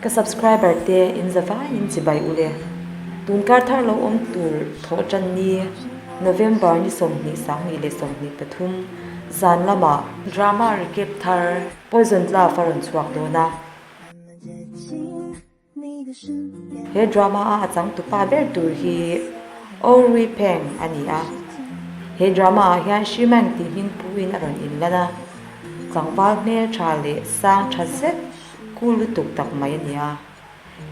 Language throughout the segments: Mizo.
Ka subscriber te in za vaiin chibai ule. Tun kar thar lo awm tur thawh tan ni November ni 22 23 zan lamah drama recap thar Poison Love a rawn chhuak dawn a. He drama a a changtupa ber tur hi Oh Rui Peng a ni a. He drama ah hian Shi Meng tih hming puin a rawn inlan a, tlangval hmeltha leh sang tha zet cool lutuk tak mai a ni a.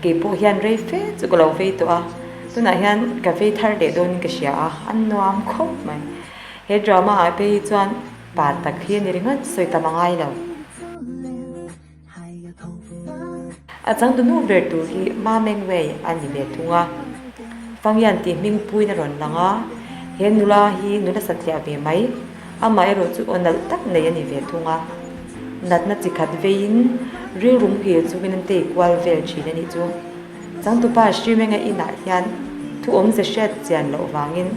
Kei pawh hian rei fe chu ka lo vei tawh a, tunah hian ka vei thar leh dawnin ka hria a, a nuam khawp mai. He drama ah phei hi chuan pa tak hi a ni ringawt sawi tam a ngai lo. A changtu nu ber tur hi Ma Mengwei a ni ve thung a, Fangyan tih hming puiin a rawn lang a, he nula hi nula satliah ve mai, amah erawh chu aw nalh tak nei a ni ve thung a, natna chi khat veiin rilru muhil chungin an tei kual vel thin a nih chu. Changtupa Hrimenga inah hian thu awmze hriat chian loh vangin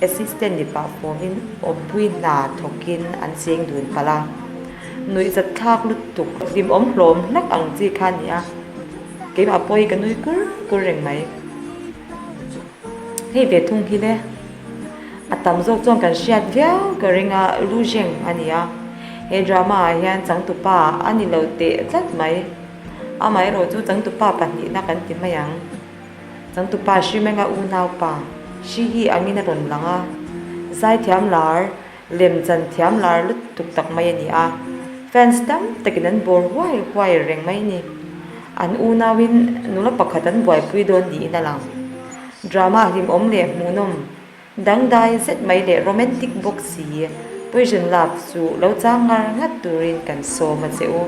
Assistant ni pah fawmin awmpui hna thawkin an cheng dun palh a, nuihzat thlak lutuk hlimawm hlawm hlak ang chi kha a ni a, keimah pawh hi ka nui kur kur reng mai. Hei ve thung hi le, a tam zawk chuan kan hriat viau ka ring a, Lu Zheng a ni a, he drama ah hian changtupa a ni lo teh tlat mai, amaherawh chu changtupa pahnihna kan ti mai ang. Changtupa Hrimenga unaupa Hri hi angin a rawn lang a, zaithiam lar, lemchan thiam lar lutuk tak mai a ni a, fans tam takin an bawr huai huai reng mai a ni. An unauin nula pakhat an buaipui dawn niin a lang. Drama hlimawm leh hmuhnawm Dangdai zet mai leh romantic bawk si Poison Love chu lo chang ngar ngat turin kan sawm a che u.